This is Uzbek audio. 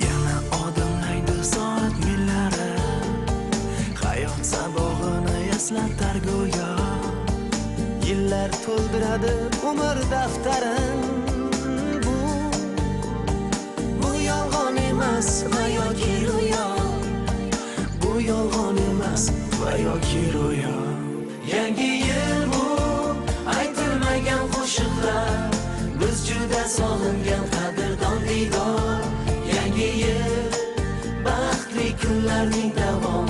Yana odimlaydi soat millari, hayot sabog'ini eslatar go'yo. Yillar to'ldiradi umr daftarin. Bu yolg'on emas va yoki ro'yo. Bu yolg'on emas va yoki ro'yo. Yangi yil bu aytilmagan qo'shiqlar, biz juda sog'ingan qadrdon diydor. Yangi yil baxtli kunlarning davomi.